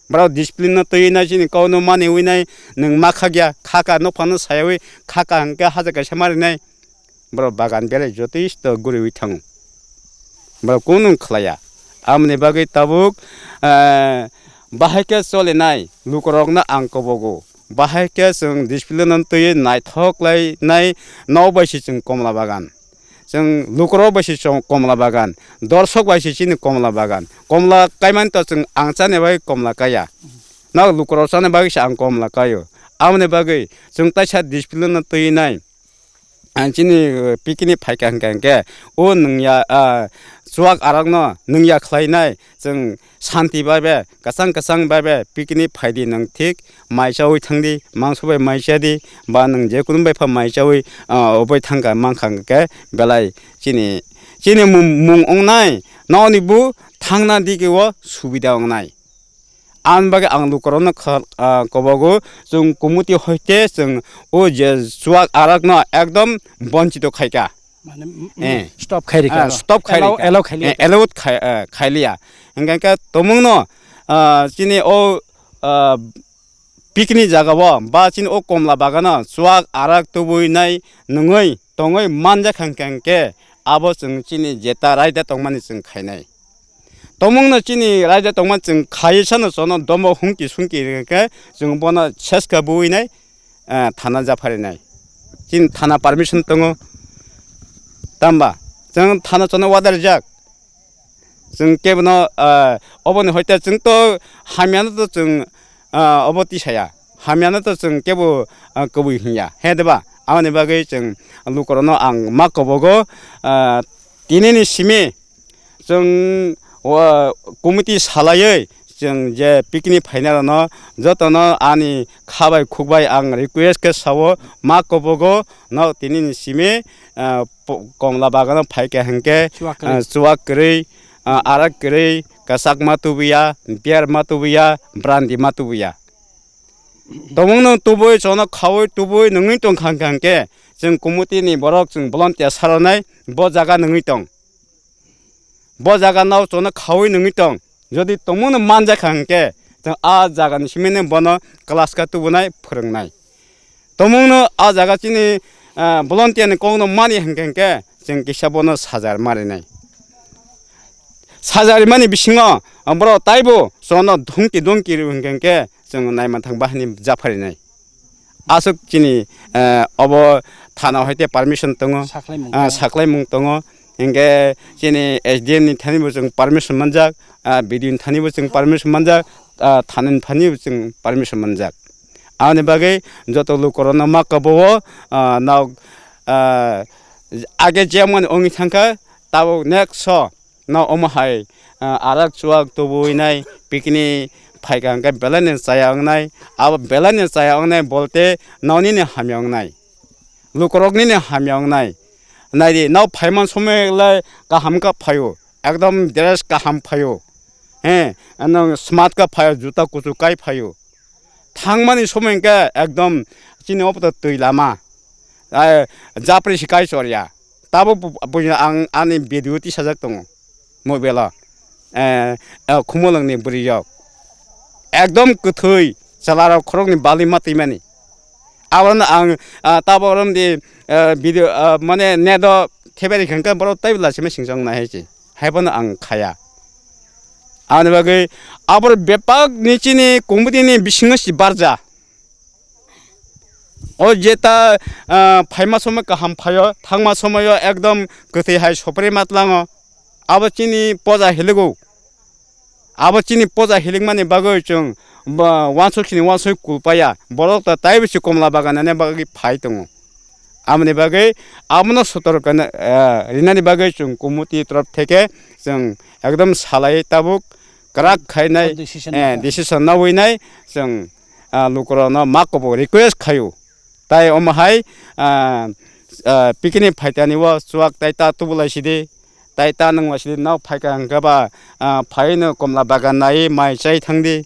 Borok discipline no twiwi nai, chini kok no maniwi nai, nwng ma khakya, khaka nokphang no sayawi, khaka hingkhe haja kaisa marinai. Borok bagan belai jotoisto guriwi thango. Borok kunu khlaiya. Amoni bagwi tabuk, eh, bahai khe cholinai lukurokno ang kobogo. Bahai khe chwng discipline no twiwi naithok lainai, nok bai se chwng komla bagan. Chwng lukurok bai se chwng komla bagan. Dorsok bai se chini komla bagan. Komla kaimani to chwng ang chani bai komla kaya. Nok lukurok chani bagwi se ang komla kayo. Amoni bagwi chwng taisa discipline no twiwi nai. Ang chini, eh, picnic phaikha hwnkha hwnkhe, o nwngya, ah, chuak arakno nwngya khlainai, chwng santi bai be, kwchang kwchang bai be picnic phaidi nwng thik, mai chaui thangdi, mangso bai mai chadi, ba nwng je kunu bai pha mai chaui, ah, obai thangkha mankha hwnkhe belai chini, chini mung, mung wngnai, nokni bu thangna digi o subida wngnai. Ani bagwi ang lukurokno kha-, ah, kobogo, chwng kumuti hoite chwng o je chuak arakno ekdom bonchito khaikha. Mane, mm, mm, Eh. Stop khai rikha. Ah, stop khai Allow, rikha. Allow khai Eh, rikha. Allow khai, eh, khailiya. Hingkha khe tomungno, ah, chini o, ah, picnic jagao ba chini o komla bagano chuak arak tubui nai nungui tongui manjakha hingkha khe abo chwng chini jeta raida tongmani chwng khainai. Tomungno chini raida tongma chwng khaiwi sano chono domo hungki sungki rwkhe chwng bono seska buinai, eh, thana japharinai. Chini thana permission tongo. Tamba chwng thana chono order rijak. Chwng kebono, eh, oboni hoite chwng to hamyano to chwng, eh, obo tisaya. Hamyano to chwng kebo, eh, kubui hinya. He deba? Aboni bagwi chwng lukurokno ang ma kobogo, eh, tinini simi Chwng o committee salaiwi chwng je picnic phainairokno jotono ani kha bai khuk bai ang request khe sao, ma kobogo no tinini simi, ah, po-, komla bagano phaikha hinkhe, chuak kwrwi. Ah, chuak kwrwi, ah, arak kwrwi, kwchak ma tubuya, beer ma tubuya, brandy ma tubuya. Tomungno tubui, chono khaui tubui nungwi tongkha hinkhe, chwng committee ni borok chwng volunteer saronai bo jaga nungwi tong. Bo jaga no chono khaui nungwi tong. Jodi tomungno manjakha hinkhe, chwng a jaga ni simi no bono class kha tubunai, phwrwngnai. Tomungno a jaga chini, ah, volunteer ni kokno mani hinkhe, hinkhe chwng kisa bono sajar marinai. Sajar rimani bisingo, ah, borok taibo chono dhumki dhumki rw hinkhe, hinkhe chwng naimanthang bahini japharinai. Aswk chini, eh, obo thana hoite permission tongo, Saklaimung ah, tongo. Saklaimung tongo. Hinkhe chini S D M ni thani bo chwng permission manjak, ah, B D O ni thani bo chwng permission manjak, ah, thana ni thani bo chwng permission manjak. Aboni bagwi joto lukurokno ma kobo o, ah, nok, ah, age jemon wngwi thangkha, tabuk next o no omo hai, ah, arak chuak tubui nai picnic phaikha hinkhe belai ni chaya wngnai, abo belai ni chaya wngnai bolte nonini hamya wngnai, lukuroknini hamya wngnai. Naidi, nok phaiman somoi lai kaham kha phaio, ekdom dress kaham phaio, he, ano smart kha phaio, juta kuchuk kai phaio. Thangmani somoi hinkhe ekdom chini obo to twi lama. Ai, japri se kai chorya. Tabo bu-, buino ang ani video tisajak tongo. Mobile o. Eh, eh, Khumulwng ni bwrwi rok. Ekdom kwthwi chwla rok khorok ni bali ma twi mani. Abono ang, ah, tabo rom di, eh, video, ah, mane net o theberi khe borok tei bwla simi singjak nai hai se. Haiphano ang khaya. Aboni bagwi abor bebak ni chini committee ni bisingo si barja. O jeta, ah, phaima somoi kaham phaio, thangma somoio ekdom kwthwi hai sopre matlango. Abo chini poja hiligo. Abo chini poja hilikmani bagwi chwng ba wansuk sini wansuk kulpaya. Borok ta taibo si komla bagan nani bagwi phai tongo. Aboni bagwi abono sotorkana, eh, rinani bagwi chwng committee torof theke chwng ekdom salai tabuk kwrak khainai, Decision eh, nai. Decision nawi nai chwng, ah, lukurokno ma kubu request khaio. Tai omo hai, ah, ah, picnic phaitani o chuak tai ta tubulai sidi, tai ta nangla sidi, nao phaika hwnkhe ba, ah, phaino komla bagan nai mai chai thangdi,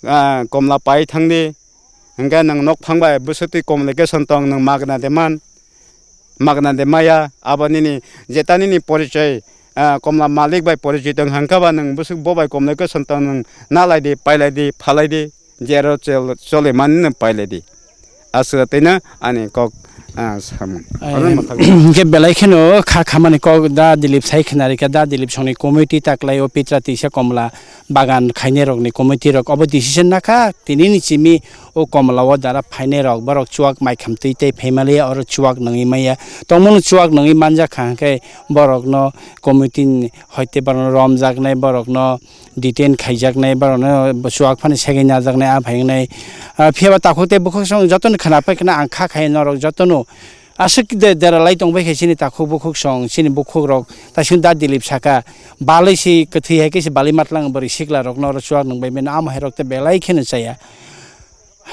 ah, komla pai thangdi, hwnkhe nwng nok phang bai bwswk twi communication tong nwng magna de man, magna de maya, abo nini jeta nini porichoi, ah, komla malik bai porichoi tong hwnkhe ba nwng bwswk bo bai communication tong nwng nalai di, pailai di, phalai di. Jero chol-, chole mani no paile di. Aswk tei no ani kok, ah, samung. Ai, oro mwthang. Hingke belai kheno kha khamani kok da Dilip sai khna rikha, da Dilip songni committee taklai o Pitra Tisa Komla bagan khainai rokni committee rok obo decision nakha, tini ni simi o Komla o dara phainai rok, borok chuak mai kham twi tei phaimaliya, oro chuak nangwi maya. Tongmung chuak nangwi manjak kha, hingke borok no committee ni hoite borok no romjak nai, borok no detain khaijaknai, borokno chuak phano segwi najaknai, a phai wngnai. Ah, phiya ba takhuk tei bukhuk song jotono khwna pai khwna ang kha khai norok jotono aswk de dera lai tong bai khe chini takhuk bukhuk song, chini bukhuk rok, taisung da Dilip saka, balwi si kwthwi hai khe se balwi matlang bwrwi sikla rokno oro chuak nung bai mano, amo hai rok tei belai kheno chaya.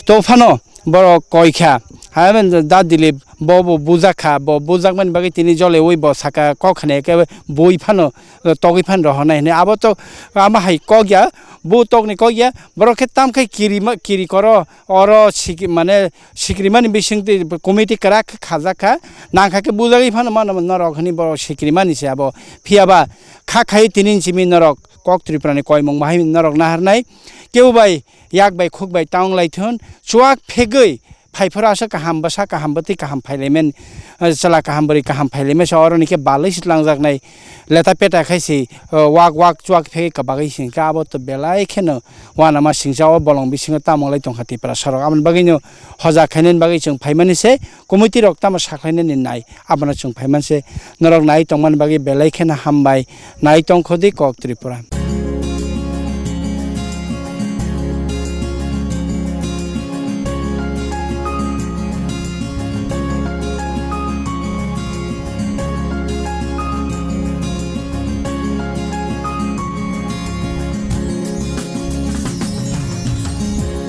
To phano borok koi kha, ha, da Dilip bo, bo bujak kha, bo bujak mani bagwi tini joleui bo saka kok khna khe bui phano, togwi phano rohornai hwnwi. Abo to ama hai kok ya, bu tokni kok ya, borok khe tam khai kiri ma, kiri koro, oro siki, mane sikiri mani bising twi committee kwrak khe khajak kha, nang kha khe bujagwi phano mano norok hwnwi borok sikiri mani se abo. Phiya ba kha khai tini simi norok kok Tripura ni koimung bahai norok naharnai, kebo bai yak bai khuk bai ta wng lai thun, chuak phegwi phai phuru aswk kaham bwsa kaham bwtwi kaham phai lai mani, eh, chwla kaham bwrwi kaham phai lai mani, se oro ni khe balwi se tlang jak nai, leta peta khai se, eh, wak wak chuak phegwi kwbagwi se hwnkhe abo to belai kheno uanama singcha o bolong bisingo tamo wng lai tong kha Tiprasa rok. Aboni bagwi no hoja khainani bagwi chwng phai mani se committee rok tamo sa khlai nani nai, abono chwng phai mani se norok nai tong mani bagwi belai kheno hambai. Nai tongkho di kok Tripura.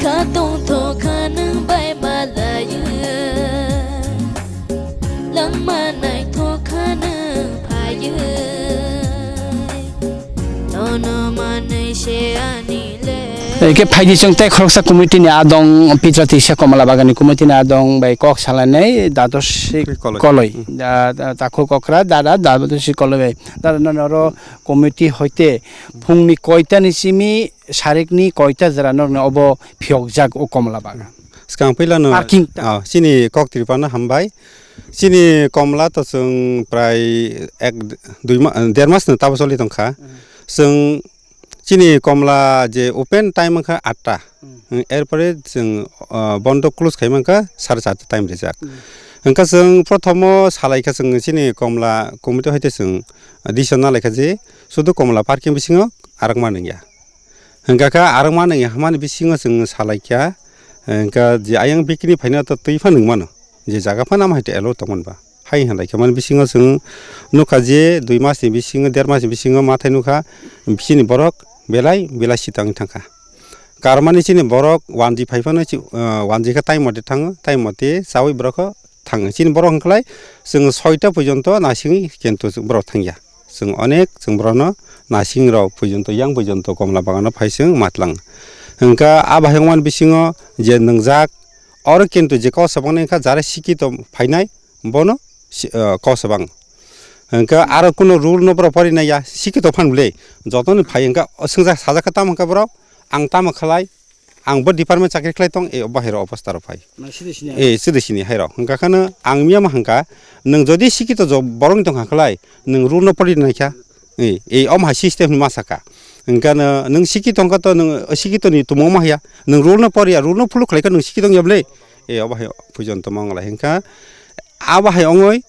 Kha tongtho kha nwng bai balai. Langma naithok kha nwng phaiwi, nono manwi se ani le. Hingke phaidi chwng tei khoroksa committee ni adong Pitra Tisa Komala Bagani committee ni adong bai kok salainai Dadosi Koloi. Koloi. Hmm. Da, da, takhuk okra dada Dadosi Koloi bai. Dada nono oro committee hoite phungni koita ni simi sarikni koita jora norokni obo phiyokjak o Komala Bagan. Swkang puilano, parking ta. Ah, chini kok Tripura no hambai. Chini Komla to chwng prai ek, dui ma-, der mas no tabo choli tongkha. Hmm. Chwng chini Komla je open time wngkha atta. Hmm. Erpore chwng, ah, bondo close khai mankha sare charta time rijak. Hmm. Hwnkha chwng prothomo salaikha chwng chini Komla committee hoite chwng decision nalaikha je sudu Komla parking bisingo arokma nungya. Hwnkha kha arokma nungya hwnmani bisingo chwng salaikha, hwnkha je ayang bikini phaino to twi phano nungmano, je jaga phano ama hai allow tongmani ba. Hai hinlaikha mani bisingo chwng nukha je dui masni bisingo, der masni bisingo mathai nukha, chini borok belai belai sitangwi thangkha. Karmani chini borok wanji phai phano chi, ah, wanji khe time mote thango, time mote chaui borok thango. Chini borok hwnkhlai chwng soita porjonto nasingwi kintu borok thangya. Chwng onek chwng borokno nasing rok porjonto, yang porjonto Komla Bagano phai chwng matlang. Hwnkha a bahai wngmani bisingo je nwngjak, oro kintu je kok sabangni wngkha jara sikito phainai, bono si-, ah, kok sabang. Hwnkha aro kuno rule no borok pori naiya, sikito phan bwle. Jotoni phai hwnkha swngjak sajak kha tamo hwnkha borok, ang tamo khlai, ang bo department chakri khlai tong, e bahai rok obostha rok phai. Mane sidi sini. E, sidi sini hai rok. Hwnkha khano ang miya ma hwnkha, nwng jodi sikito jo borok ni tongkha khlai, nwng rule no pori naikha. E, e, om hai system hwnwi ma saka. Hwnkha no, nwng sikito wngkha to, nwng sikito ni tumung ma haya. Nwng rule no poriya, rule no follow khlai kha nwng sikito wngya bwle. E, obo hai pujon to mong lai hwnkha. Abo hai ongoi,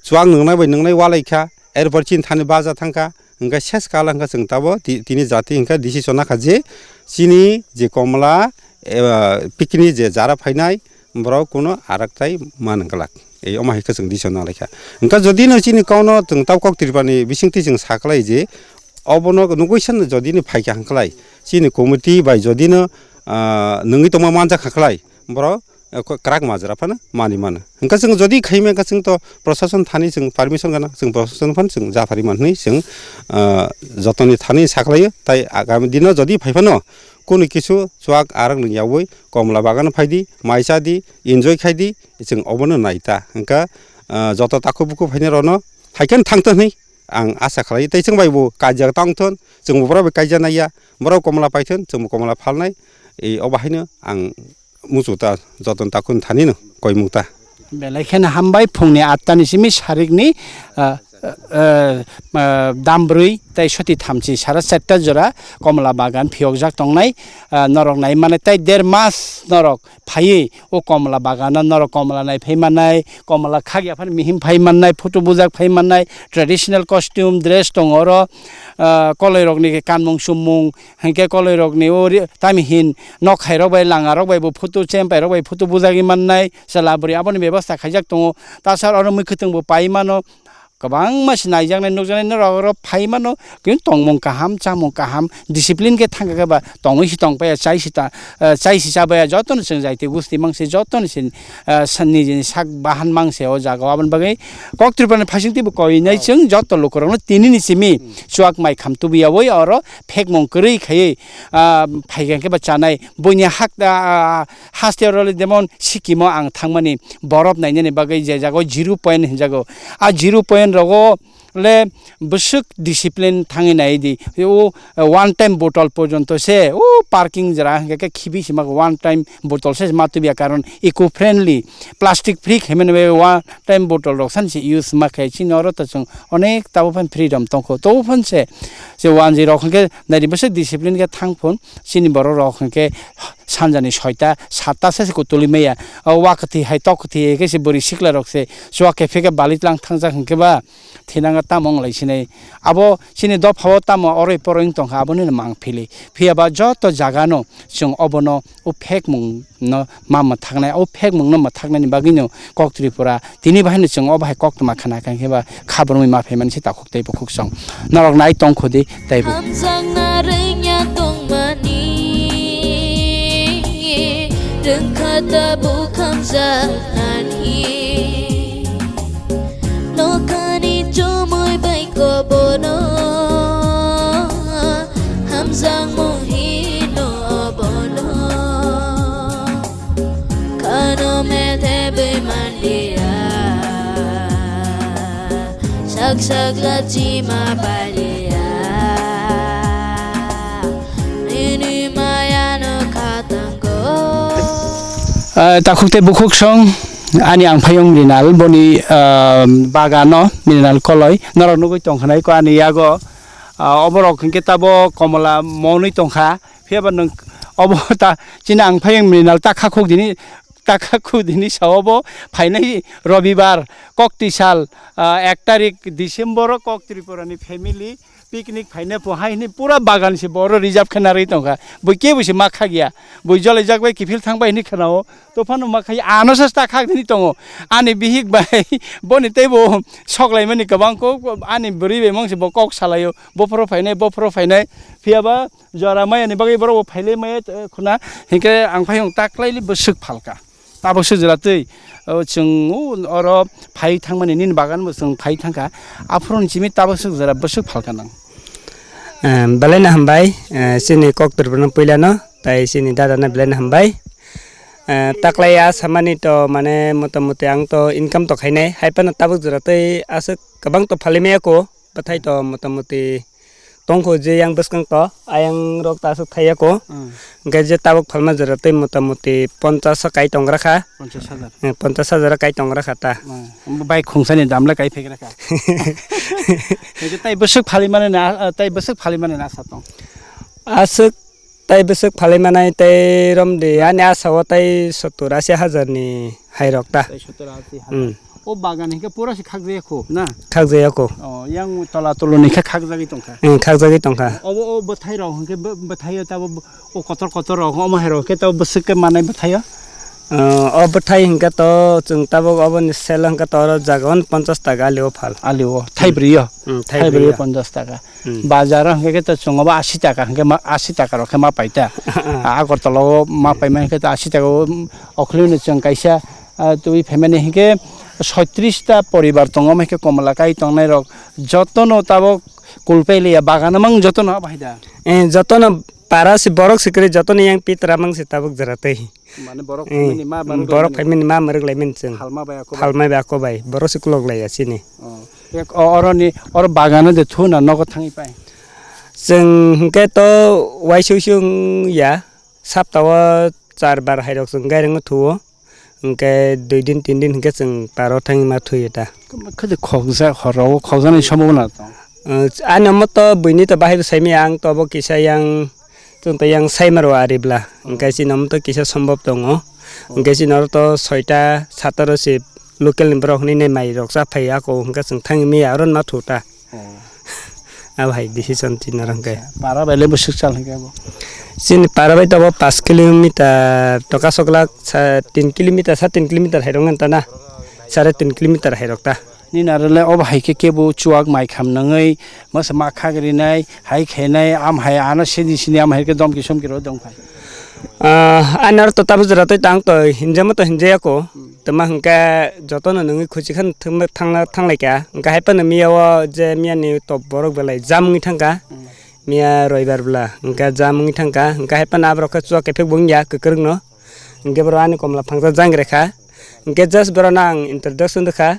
chuak nungnai bai nungnai walai kha, erpor chini thani baja thang kha, hwnkhe ses kala hwnkhe chwng tabo ti-, tini jati hwnkhe decision nakha je chini je Komla, eh, picnic je jara phainai borok kuno arak tai man glak. Ei omo hai khe chwng decision nalai kha. Hwnkhe jodi no chini kokno chwng tabuk kok Tripura ni bisingtwi chwng sa khlai je Obono nugwi san jodi ni phaikha hwnkhlai, chini committee bai jodi no, ah, nungwi tongma manjakha khlai, borok, eh, ko-, kwrak majra phano manwi mano. Hwnkhe chwng jodi khaima hwnkhe chwng to prosason thani chwng permission gana, chwng prosason phano chwng japhari man hwnwi chwng, ah, jotoni thani sakhlaio. Tai agami dino jodi phai phano kunu kisu chuak arang nung yaui komla bagan phaidi, mai chadi, enjoy khaidi, chwng obono naita. Hwnkhe, ah, joto takhuk bukhuk phainai rokno phaikhe thangtwi hwnwi ang asa khlai. Tei chwng bai bo kaijak tongthon, chwng bo borok bai kaija naiya, borok komla paithon, chwng bo komla phalnai. E, obo haino ang muchung ta joton takhuk thani no koimung ta. Belai kheno hambai, phungni atta ni simi sarikni, ah, ah, ah, ah, dam brwi tei soti thamchi sara charta jora komla bagan phiyokjak tongnai, ah, norok nai mane tei der mas norok phaiwi o komla bagano norok komla nai phai mannai, komla khakya phano mihim phai mannai, photo bujak phai mannai, traditional costume dress tongo oro, ah, koloi rokni kanmung summung, Hinkhe koloi rokni o ri-, tami hin nok hai rok bai langa rok bai bo photo chempai rok bai photo bujagwi mannai chwla bwrwi aboni bebosta khaijak tongo. Tasar oro mwkhwtwng bo pai mano, kwbangma se naijaknai nukjaknai norok oro phai mano, kini tongmung kaham chamung kaham discipline khe thangkha khe ba tongwi se tongpaiya chai se ta, eh, chai se chabaiya jotono chwng jaiti gusti mangse jotono se, eh, sa-, nijini sak bahan mangse o jaga o aboni bagwi kok Tripura ni phaising twibo koinai chwng joto lukurokno tini ni simi chuak mai kham tubuyaui oro phekmung kwrwi khaiwi, ah, phaikha khe ba chanai. Buini hak, ah, haste oro le jemon Sikkim o ang thangmani borop nainani bagwi je jaga o zero point hinjago. A zero point rogo le bwswk discipline thangwi nai di. O one time bottle porjonto se o parking jora hwnkhe khe khibi sima one time bottle se ma tubuya, karon eco friendly, plastic free khaimani bagwi one time bottle rok san se use ma khe chini oro to chwng onek tabo phan freedom tongkho. Tobo phan se, se wanjwi rok hwnkhe naidi bwswk discipline khe thang phun, chini borok rok hwnkhe sanjani soita satta se se kutulwi maya. O wa kwthwi hai tok kwthwi hai khe se bwrwi sikla rok se chuak khe phekhe bali tlang thangjak hwnkhe ba thinanga tamo wng lai sinai. Abo chini dopha o tamo oroi poroi wng tongkha, aboni no mang phili. Phiya ba joto jaga no chwng obono o phekmung no ma mwthaknai, o phekmung no mwthaknai ni bagwi no kok Tripura tini bahai no chwng o bahai koktwma khna kha khe ba kha boromwi ma phaimani se takhuk tei bukhuk song. Norok nai tongkho di tei bo. Hamjakna rwngya tongmani, rwngkha tabuk hamjaknani. Nokhani chumui bai kobono, hamjakmung hino obono. Khano methe bui manliya, sak sak la chima paliya, nini maya no khatango. Ah, takhuk tei bukhuk song, ani ang phayung Mrinal, boni, ah, bagano Mrinal koloi, norok nugui tongkha nai ko ani yago, ah, oborok hinkhe tabo komola monwi tongkha, phiya ba nwng obo ta chini ang phayung Mrinal ta khakhuk dini, ta khakhuk dini sao bo phainai Robibar, koktwi sal, ah, ek tarik December o kok Tripura ni family picnic phaina pho hai hwnwi pura bagan se bo oro reserve khe narwi tongkha. Bui kebo se ma khakya. Bui jolaijak bai kiphil thang bai hwnwi khwnao. To phano ma khai ano se ta khak hwnwi tongo. Ani bihik bai boni teibo sok laimani kwbang kok, ani bwrwi bai mangse bo kok salaio. Bophoro phainai, bophoro phainai. Phiya ba jora maya ni bagwi borok bo phailai maya, eh, khuna. Hinkhe ang phai wng ta klaili bwswk phalka. Tabuk swk jora twi, o, chwng o, oro phai thangmani nini bagan bo chwng phai thangkha. Aphuru ni simi tabuk swk jora bwswk phalka nang. Em, belai no hambai, eh, chini kok Tripura no puila no, tai chini dada no belai no hambai. Eh, taklai a samani to mane motamuti ang to income to khainai, hai phano tabuk jora twi aswk kwbang to phalwi maya ko. Bwthai to motamuti tongkho je yang bwskang to, ayang rok ta aswk thaiya ko. Hmm. Hwnkhe je tabuk phalma jora tei motamuti ponchash o kai tong rakha. Ponchash hajar. Eh, ponchash hajar o kai tong rakha ta. Hmm. Bike khungsani dam le kai phek rakha. Hwnkhe tai bwswk phali mani na, tai bwswk phali mani na sa tong. Aswk Tai bwswk phalwi manai tei romdi ani asao tai sottor asi hajar ni hai rok ta. Tai sottor asi hajar. Hmm. O bagan hinkhe pura se khakjaya kho na? Khakjaya kho. O, yang tola tolo ni khe khakjagwi tongkha. Hmm, khakjagwi tongkha. Obo o bwthai rok hinkhe bw-, bwthai o tabo bw-, o kotor kotor rok omo hai rok khe tabo bwswk khe manai bwthai o? Ah, o bwthai hwnkhe to chwng tabuk oboni sale hwnkhe to oro jaga on ponchas taka ali o phal. Ali o, thai bwrwi o. Hmm, thai Thai bwrwi bwrwi o. Ponchas taka. Hmm. Bazar o hwnkhe to chwng obo asi taka hwnkhe ma, asi taka rok khe ma paita. Ah, Agartala o ma paimani hwnkhe to asi taka o, mm, okhliwi no chwng kaisa, ah, twi phaimani hwnkhe soitris ta poribar tongo, hwnkhe komla kai tongnai rok jotono tabuk kulpai liya, bagano mang jotono bahai da. Eh, jotono para si borok si kwrwi jotono yang pitra mang si tabuk jora tei. Mane borok Eh, phaimani ma mm, borok borok laimani. Phaimani ma mwrwk laimani chwng. Phalma bai ako bai. Phalma bai ako bai. Borok si kulok laiya sini. Oh. Ek o-, oroni, oro bagano de thuna nogo thangwi pai. Chwng hwnkhe to waisui sui wng ya. Sapta o char bar hai rok chwng gairang o thuo. Hwnkhe dui din tin din hwnkhe chwng paro thangwi ma thuyo ta. Khade khokjak horo o khokjaknai sombobona tong. Uh, ani omo to buini to bahai bo saimaya ang to bo kisa yang Chwng to yang saimaro ari bla, hwnkhe chini omo to kisa sombop tongo. Hwnkhe chini oro to soita sataro se local ni borok hinwi nai mai rok cha phai ako, hwnkhe chwng thangwi maya oro no thu ta. Oh. Abo hai decision chini oro hwnkhe. Para bai le bwswk chal hwnkhe abo? Chini para bai to abo pash kilometer to kasoklak sa tin kilometer, sa tin kilometer hai rok ngan ta na. Sare tin kilometer hai rok ta. Nini aro le obo hai khe kebo chuak mai kham nangwi masa ma khagrinai, hai khainai, am hai ano sini sini am hai khe domki somki rw dong phai. Ah, ani aro to tabuk jora tei tang to hinjama to hinjaya ko. Hmm. Tama hwnkhe jotono nungwi khuchi khan thangna, thangna, thanglai kha. Hwnkhe hai phano miya o je miya ni top borok belai jam wngwi thang kha. Hmm. Miya roibar bwla hwnkhe jam wngwi thang kha. Hwnkhe hai phano aborok khe chuak kephek bo wngya kwkrwng no. Hwnkhe borok ani komla phangsa jang rekha. Hwnkhe just borok no ang introduction rwkha.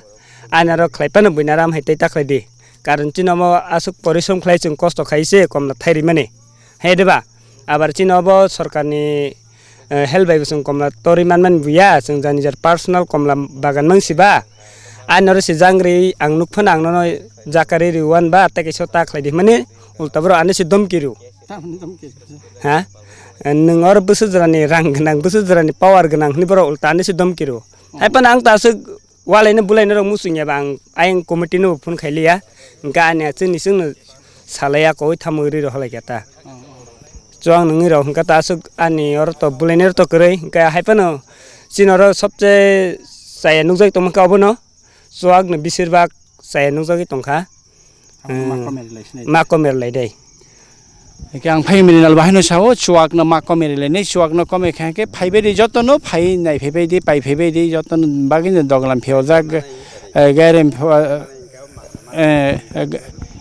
Ani aro khlai phano buina ram hai tei ta khlai di. Karon chini omo aswk porisom khlai chwng kosto khai se komla thai rimani. Hai de ba? Abar chini obo sorkarni, eh, help bai bo chwng komla torwi manmani buya, chwng jani jar personal komla bagan mang si ba. Ani oro se jang ri ang nuk phano ang nono jakari ri wan ba, tei kaisa ta khlai di hwnmani ulta borok ani se domki rio. Tamni domki rio. Ha? Nwng oro bwswk jora ni rang gwnang, bwswk jora ni power gwnang hwnwi borok ulta ani se domki rio. Hai phano ang ta aswk Walaino bulaino rok muchung ya ba ang ayang committee no phone khai liya. Hwnkhe ani chwngni chwngno salai ya koi tamo ri rok halai khe ta. Oh, oh. Chuak nungwi rok hwnkhe ta aswk ani oro to bulaino rok to kwrwi hwnkhe hai phano chini oro sobse chaya nukjagwi tongma khe obono chuak no bisir bak chaya nukjagwi tongkha. Ang ma Hmm. Komer lai sinai. Ma komer lai dai. Eke ang phai mirinal bahai no sao, chuak no ma komer lai nai, chuak no komer kha ke phai bai di, joto no phai nai phai bai di, pai phai bai di, joto no bagwi no doglam phiyojak, eh, gairem pho-, eh, eh,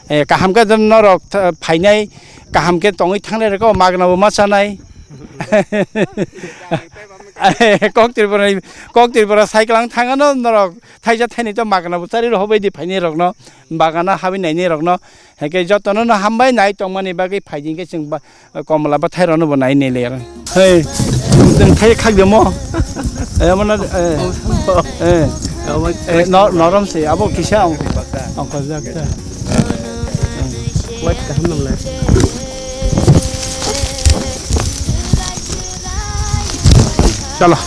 eh, kaham khe norok tha-, phainai, kaham khe tongwi thangnai rwkhe o magna bo ma chanai. Kok Tripura, Kok Tripura cycle ang thangano norok. Thaisa thainwi to magana bo chari rw hobai di phainai rokno, bagana habwi nainai rokno. Hwnkhe jotono no hambai nai tongmani bagwi phai di hwnkhe chwng ba, komla bwthai rokno bo nai nai le. Hei, chwng thai khak de mo. Eh, mo na, eh, eh, eh, no-, norom se, abo kisa ong-, ongkhorjak ta. Wait, kaham nang le. Chalo.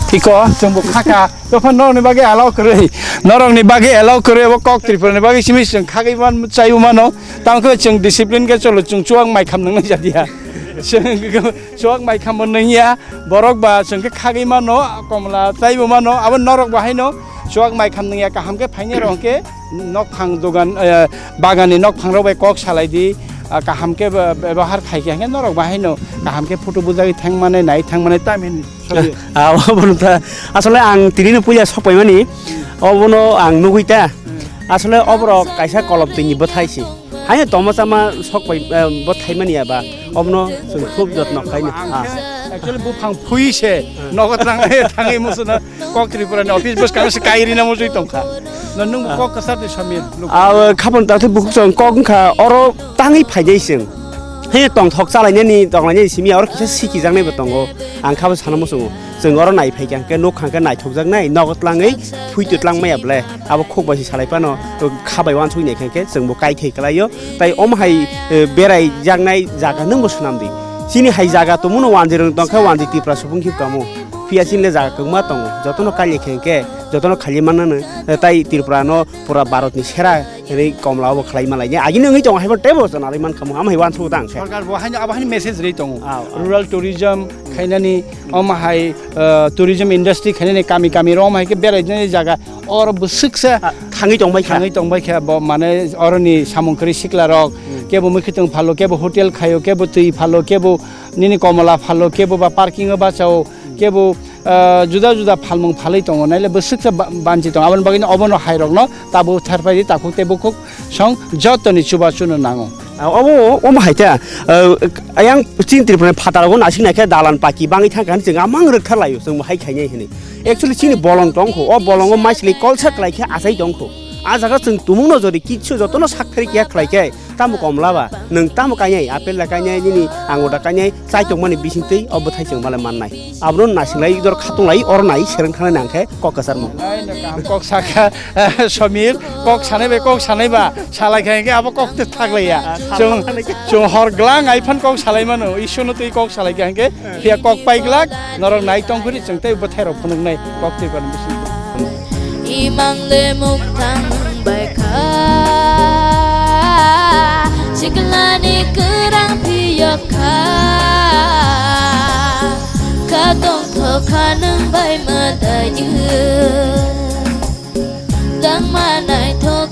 Thik o, chwng bo khaka. Topha norokni bagwi allow kwrwi, norokni bagwi allow kwrwi, abo Kok Tripurani bagwi simi chwng khagwi man, chaiwi mano. Tamo khe chwng discipline khe cholo, chwng chuak mai kham nwngnai jadiya. Chwng chuak mai kham bo nungya, borok ba chwng khe khagwi mano, komla chaiwi mano, abo norok bo haino chuak mai kham nungya, kaham khe phainai rok khe nokphang dogan, eh, baganni nokphang rok bai kok salai di, ah, kaham khe be-, bebohar khai khe, hwnkhe norok bo haino kaham khe photo bujagwi thang mani, nai thang mani, tamhin. Sorry. Ah, obono ta, asole ang tini no puila sok paimani, obono ang nugui ta. Hmm. Asole oborok kaisa kolom twi ni bwthai se. Haino tongma chama sok pai, eh, bwthai mani aba. Obono chwng khub jotno khaini. Ah. Actually, buphang phui se, hmm, nogo tang, thangwi musuno Kok Tripura ni office bwskang se kairina mujui tongkha. No, nung, ah, kok kwchar de Samir, look. Ah, khabon ta thwi bukhuk chwng kok wngkha, oro tangwi phainai chwng. He tongthok chalainani, tonglainani simi oro kisa sikijaknai bo tongo. Ang khabo sana muchungo. Chwng oro nai phaikha hwnkhe, nukha hwnkhe naithokjaknai, nogo tlangwi phuitu tlang maya ble. Abo khuk bai se salai phano, kha bai uansuk nai kha hwnkhe chwng bo kaithai kwlaio. Tai omo hai, eh, berai jaknai jaga nwng bo swnam di. Chini hai jaga tongmano wanjwi rwng tongkhe wanjwi Tripura subung khe kamo. Phiya chini le jaga kwbangma tongo. Jotono kailaikha hwnkhe, jotono khaili mannano, eh, tai Tripura no pura Bharat ni sera Hwnwi komla bo khlai malai ni. Agini wngwi tongo, haibo teibo chwng narwi mankha, mo ama hai uansuk tang khe. Sorkar bo haino, abo haino message rwi tongo. Ah, ah. Rural tourism khainani, omo hai, uh, tourism industry khainani kami kami rom hai khe berainani jaga oro bwswksa Ah, thangwi tongbai kha. Thangwi tongbai kha, bo mane oroni samung kwrwi sikla rok, Hmm. kebo mwkhwtwng phalo, kebo hotel khayo, kebo twi phalo, kebo nini komla phalo, kebo ba parking o bachao, kebo, ah, juda juda phalmung phalwi tongo, naile bwswksa ba-, banchi tongo. Aboni bagwino obono hairokno tabuk tharpai di, takhuk tei bukhuk song jotoni chubachuno nango. Ah, obo, omo hai ta, ah, ayang chini Tripura ni phataro nasing naikhe dalan paki bangwi thangkha hinwi chwng amang rwktharlaio, chwng bo hai khainai hinwi. Actually chini bolong tongkho, o bolongo maichwlwi kolsa klaikhe achai tongkho. A jaga chwng tumungno jodi kichu jotono sakthari kiya khlaikhe, tamo komla ba, nwng tamo kainai, apple da kainai, nini angur da kainai, chai tongmani bisingtwi o bwthai chwng malai mannai. Abono nasinglai dor khatunglai, oro nai sereng thangnai nangkhe kok kwcharmung. Ai, no, kaham kok sakha, Samir, kok sanai bai kok sanai ba, salai kha hingke abo kok te thaklaiya. Ah, chwng, salai kha. Chwng hor glang ai phan kok salai mano, Ishwrno twi kok salai kha hingke, phiya kok pai glak, norok nai tong phuri chwng tei bwthai rok phunuknai kok twi ban bising. Imang le muk thang bai kha, siklani kwrang phiyok kha, kha tong thok kha nwng bai madai. Tang manai thok